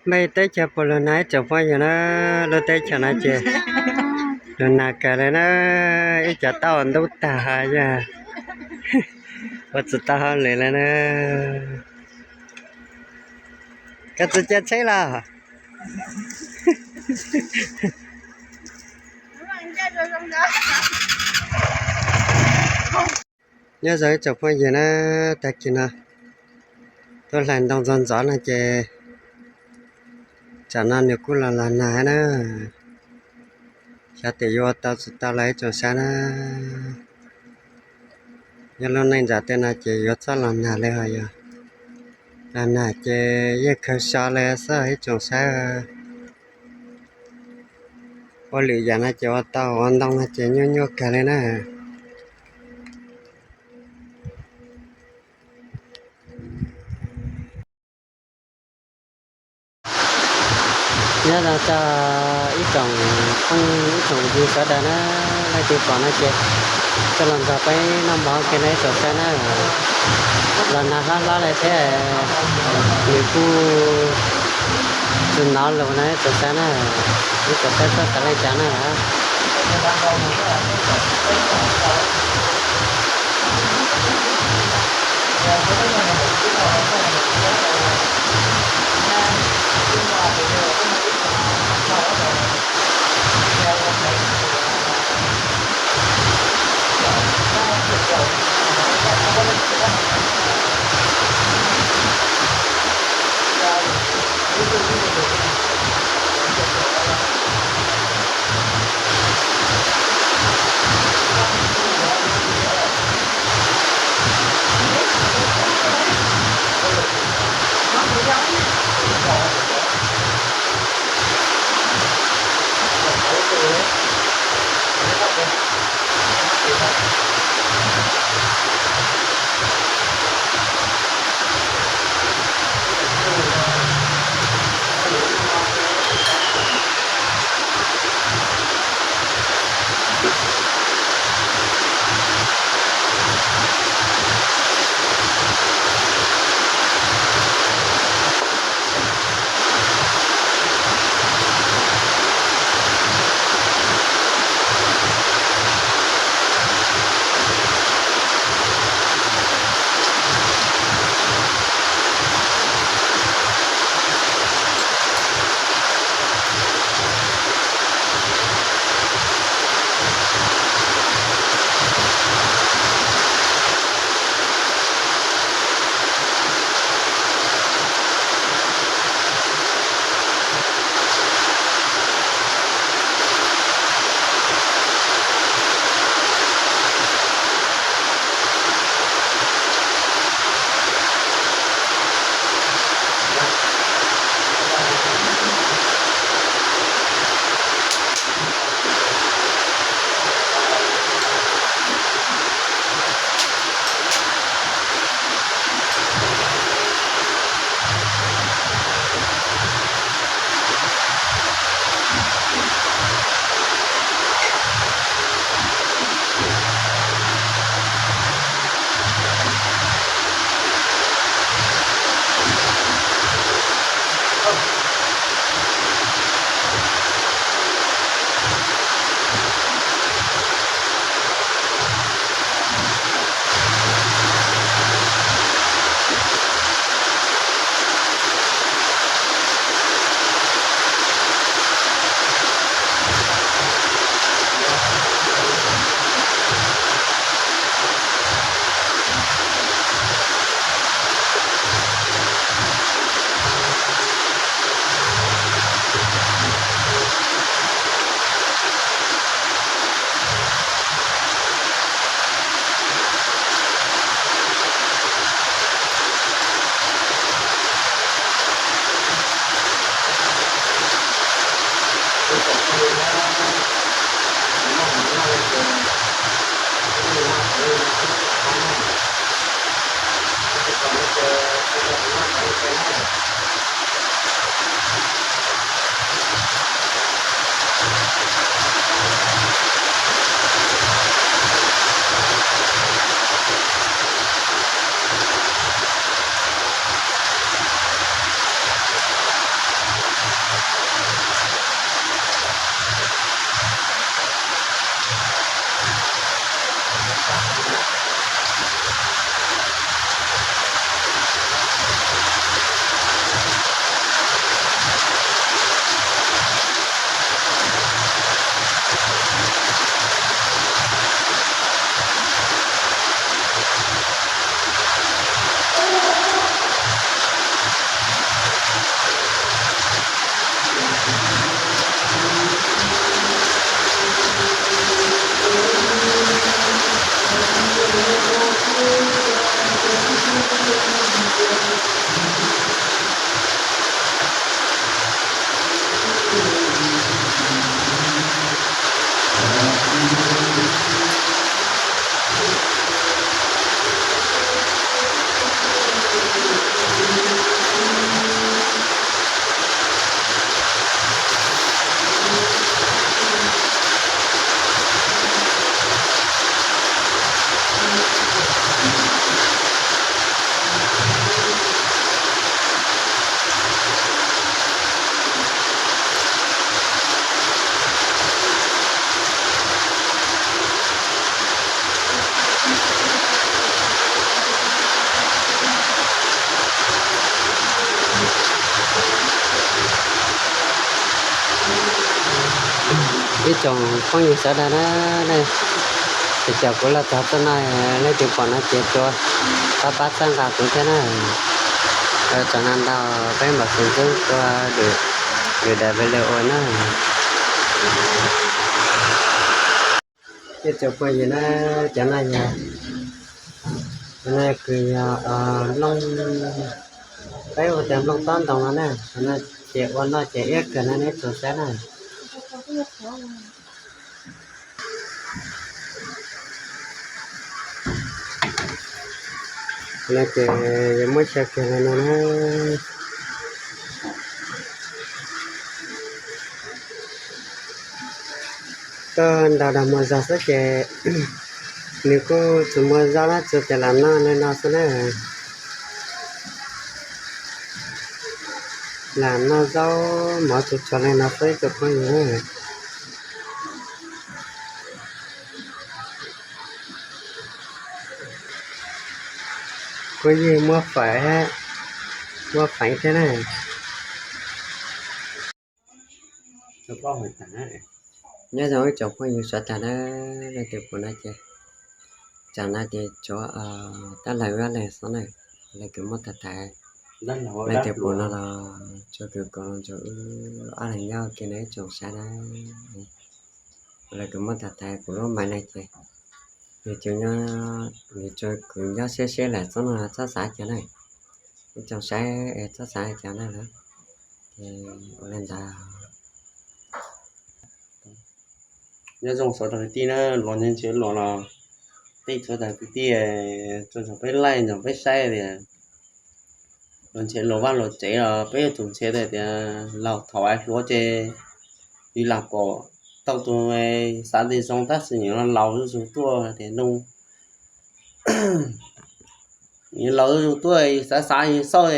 Npaj teb chaws puas los nag ib tsoom phooj ywg na, lub teb chaws no ces los nag kawg li na, ib co tau ntub tag yog ua tsis tau hauj lwm li na. Koj tsis caij tsheb los? Nyob zoo ib tsoom phooj ywg na, tag kis no tuaj hlais ntoo ntxov ntxov no ces tsam no nws kuj los los nag na. Xyov tias yuav ua tau tsis tau los ib tsoom saib na. Nyob lub neej ntawm tej no ces yuav txhob los nag li ho yog los nag ces yeej khaws so li xwb ib tsoom saib. Ua lwm yam no ces ua tau, ua ntoo no ces nyuaj nyuaj kawg li na. Nyob zoo rau ib tsoom phooj ib tsoom ywg sawv daws na, leej twg pom no ces tuaj los nrog peb noj mov ua ke na ib tsoom saib na. Los nag hlob hlob li thiab, nws kuj tsis hnov lus na ib tsoom saib na, ib tsoom saib txhob xav li cas na. Ib tsoom phooj ywg sawv daws na, nej, ces kuv los txog txoj no, leej twg pom no ces tsuas pab pab txhawb nqa kuv thiab na. Tsoom no ntau, peb npam xus ntxub tua dum, dum daim video na. Ib tsoom phooj ywg na, cov no yog, cov no kws yog nplooj, peb hu tias nplooj tob ntoo no na, cov no ces ua noj ces iab kawg no nej tsoom saib na. No ces yuav muab xyaw kiag li no na. Tuaj ntaus dag muag zog xwb ces nws kuj tsis muag zog na, tsuas tias lam noj li no xwb na. Lam noj zaub mov tsuas tshuav li no xwb ib tsoom phooj ywg na. Kuj yeej muab fawm, muab feev thiab na. Nyob zoo ib tsoom phooj ywg sawv daws na, leej twg pom no ces, tsam no ces tsuav tab lawv ob leeg xwb na, leej twg muab tag tag, leej twg pom no los tsuav kws koom los nrog wb ob leeg nyob ua ke na ib tsoom saib na. Leej twg muab tag tag kuv lub mais no ces nws tsuas nyob, nws tsuas kws nyob siab siab lawm xwb no txhob xav cas na. Ib tsoom saib es txhob xav cas na lawm. Ces ua li ntawd. Nyob zoo txhua tag kwv tij na, los ntshe ntshe los los tej txhua tag kwv tij tsuas nrog peb laij nrog peb saib tias los ntshe los vaj los tsev los peb yuav tsum ntshe tias laus thaum hluas ces yus lam pom tau tus xav tias zoo tab sis nws laus zuj zus tuaj tias nug, nws laus zuj zus tuaj xav xav yus xauj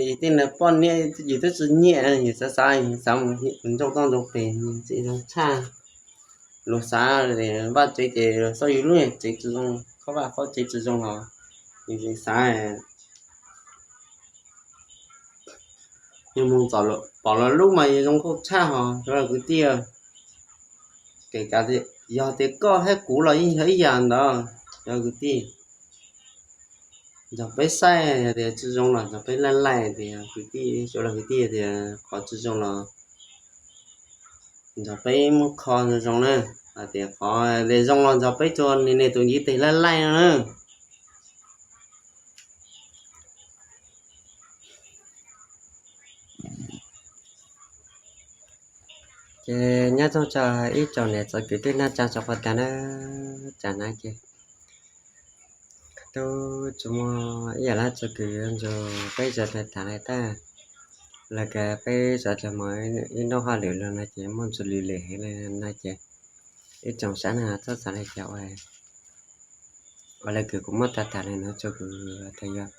yus tej niag poj niam yus twb tsis nyiam, yus xav xav yus xav mus ncauj toj ncauj pes tsis zoo tshaj. Luag xav vaj tsev ces xauj yus lub tsev tsis zoo, qhov vaj qhov tsev tsis zoo los yus xav yus mus pom lawv lub mas yus zoo nkauj tshaj hos cov kwv tij. Kev kav yog tias koj thiab kuv los yeej yog ib yam ntawd cov kwv tij. Nrog peb saib tias tsis zoo los nrog peb laij laij tias kwv tij, cov kwv tij tias qhov tsis zoo los nrog peb muab kho zoo zoo na, hais tias qhov zoo los nrog peb tsuas niam niam tus ntiv tes laij laij no na. Ces nyob zoo tso ib tsoom niam txiv kwv tij neej tsa tso quas tas na, tsam no ces tub tsis muaj ib yam li txoj kev yuav nrog peb sawv daws tham li tab, los kws peb sawv daws mus ib hnub hauj lwm los no ces muaj ntsis lwm lwm heev li no ces ib tsoom saib no txhob xav li cas ua. Ua li kws kuv muab tham tham li no tso kws tas yog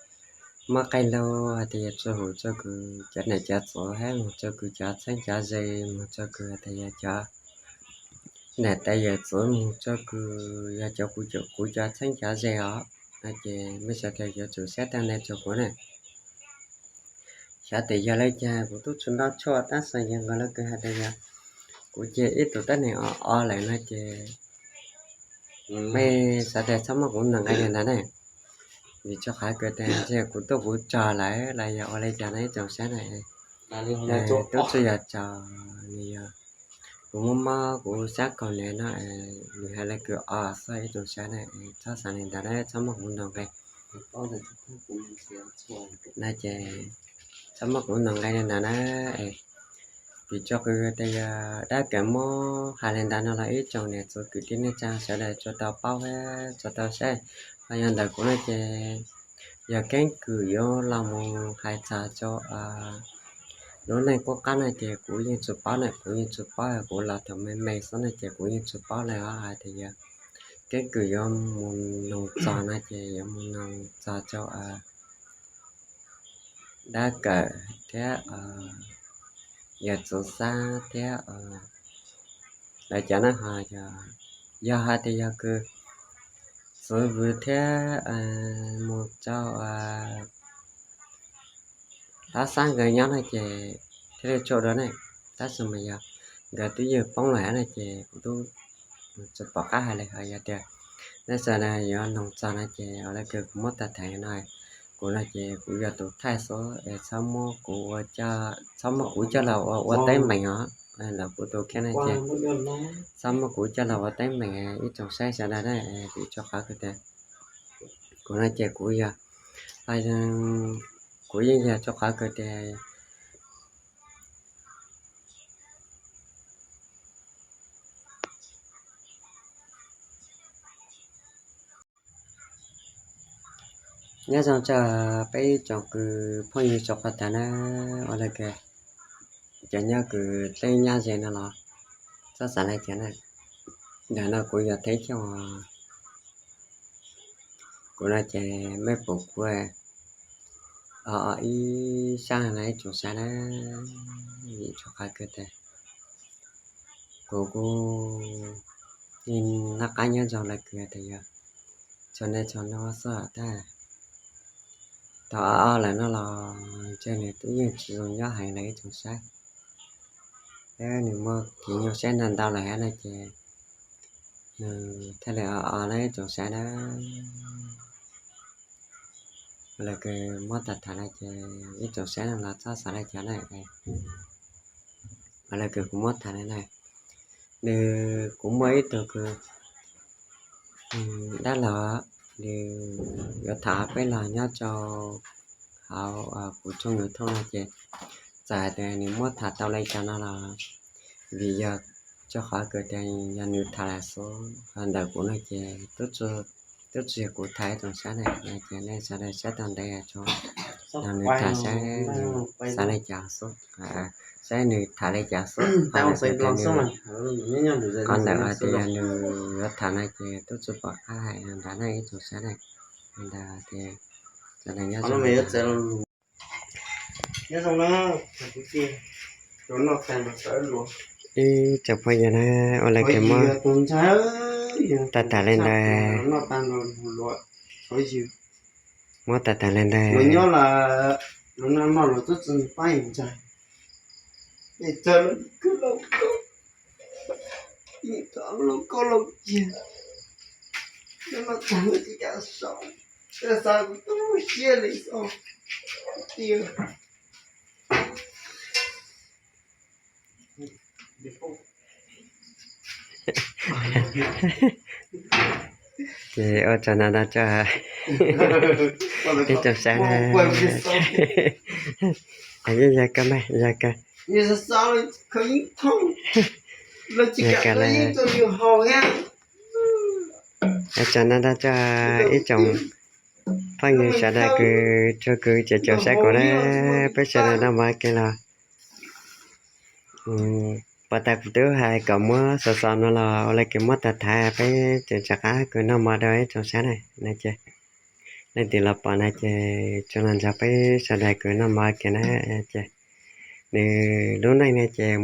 muaj qee lug hais tias yog txhua hauv tso kws cov niam cov txiv hab mus tso kws cov txheeb cov ze mus tso kws tas yog cov niam tais yawm txiv mus tso kws yog cov kuv cov txheeb cov ze os, no ces mej sawv daws yuav tsum sab tag nte tso kuv na. Xyov tes yog li cas kuv tub tsis nto tshuaj tab sis yog nkaus li kws hais tias yog kuv ces ib tug tuab neeg o o lawm no ces mej sawv daws txhob muab kuv ntaus nqe li ntawd ne. Vim rua qhov kws tas ntshe kuv tuaj kuv tsog lawm los yog ua li cas no ib tsoom saib na. Tub tsis yog tsog, nws yog kuv muab mob kuv sab kaug nws no, nws hais li kws o xwb ib tsoom saib na, txhob xav li ntawd na, txhob muab kuv ntaus nqe. No ces txhob muab kuv ntaus nqe li ntawd na. Vim rua kws tas yog dab kawm muab hais li ntawd no los ib tsoom niam txiv kwv tij neej tsa sawv daws tsuas tau paub thiab tsuas tau saib, ho yog ntawm kuv no ces yog keeb kwm yuav los mus hais txog rau lub neej qub qab no ces kuv yeej tsis paub na, kuv yeej tsis paub, kuv los thaum me me xwb no ces kuv yeej tsis paub li os. Hais tias yog keeb kwm yuav mus noog txog no ces yuav mus noog txog rau dab kawm thiab yawm txiv xab thiab lawv cov na ho yog, yog hais tias yog kws txiv vwm thiab mus rau dab xab nkawd nyob no ces thiaj li tsua dua ne. Tab sis mas yog nkawd twb yawg poob lawm na ces kuv twb tsis pom qab hais li. Ho yog tias nej sawv daws yuav noog txog no ces ua li kawg kuv muab tham tham no. Kuv no ces kuv yog tus thaij xwb, txhob muab kuv ua, txhob muab kuv coj los ua teeb meem os. Los kuv tus kheej no ces txhob muab kuv coj los ua teeb meem, ib tsoom saib sawv daws na, vim rau qhov tias kuv no ces kuv yog, kuv yeej yog rau qhov tias nyob zoo rau peb ib tsoom kwv phooj ywg sawv daws na, ua li kawg cov nyob kwv teb nyob ze no los txhob xav li cas na. Ntawm no kuv yog Theb Xyooj, kuv no ces mej pum kuv o ib sab no ib tsoom saib na, vim rau qhov tias kuv kuj yeej noj qab nyob zoo li kawg tias yog txhua hnub txhua hnub xwb tab tau o o lawm no los ntshe nws twb yeej tsis zoo nyob heev li ib tsoom saib. Thiab nws muaj kev nyuaj siab ntau ntau lawm thiab no ces nws thiaj li o o na ib tsoom saib na. Ua li kawg muab tham tham no ces ib tsoom saib no los txhob xav li cas na. Ua li kawg kuv muab tham li na, nws kuv muaj ib tug kwv dab laug, nws yuav tham peb los nyob rau hauv kuv tshooj YouTube no ces txawm hais tias nws muab tham tau li cas no los vim yog rau qhov tias yog nws tham lawm xwb, ho ntawm kuv no ces twb tsis yog kuv tham ib tsoom saib na, ces nej sawv daws saib tau ntev tso, nws tham saib nws xav li cas xwb, saib nws tham li cas xwb. Qhov ntawm hais tias nws yuav tham no ces twb tsis pom qab hais ntawd na ib tsoom saib na. Ntawd tias sawv daws nyob zoo. Ib tsoom phooj ywg na, ua li kawg muab tham tham li ntawd, muab tham tham li ntawd. Ces ua tsaug ntau ntau rau ib tsoom saib na. Yog kawg mas, yog kawg. Yog kawg li. Ua tsaug ntau ntau rau ib tsoom phooj ywg sawv daws kws tsuas kws tseem caum saib kuv na, peb sawv daws noj mov ua ke los. Puag ta kuv twb hais kom muab xov xov no los ua li kawg muab tham tham, peb tseem rov qab kws noj mov rau ib tsoom saib na. Leej twg los pom no ces tsuas los nrog peb sawv daws kws noj mov ua ke na. Ces nws lub neej no ces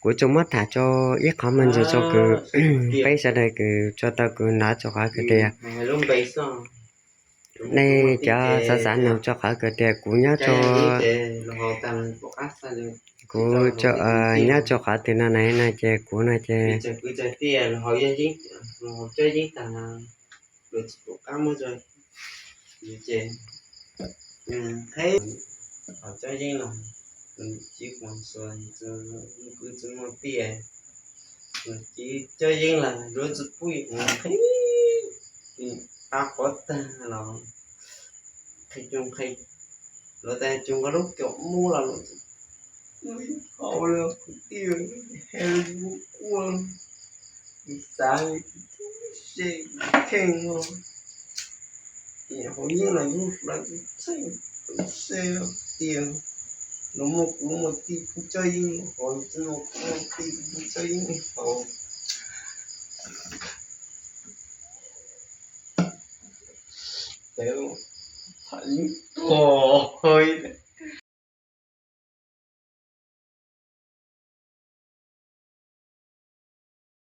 kuv tsuas muab tham rau ib qhov me ntsis rau kws peb sawv daws kws tsuas tau kws hnov rau qhov kws tias nej cov xav xav noog rau qhov kws tias kuv nyob rau, kuv nyob rau qhov twg no na, no ces kuv no ces Cov yeeb lawm luag tsis pub qhib, qab qhuav tag los qhib coob qhib, luag tas coob nqa lub cuam muab los luag tsis pub haus li, kwv tij hais li kuv quaj, kuv xav li se kheej no. Ces hauv yeeb los yug lawv txheej se tias los muaj kuv muaj tij pub cov yeeb, hauv tsis muaj kuv muaj tij pub cov yeeb hauv. Ces tham yeeb tuag hais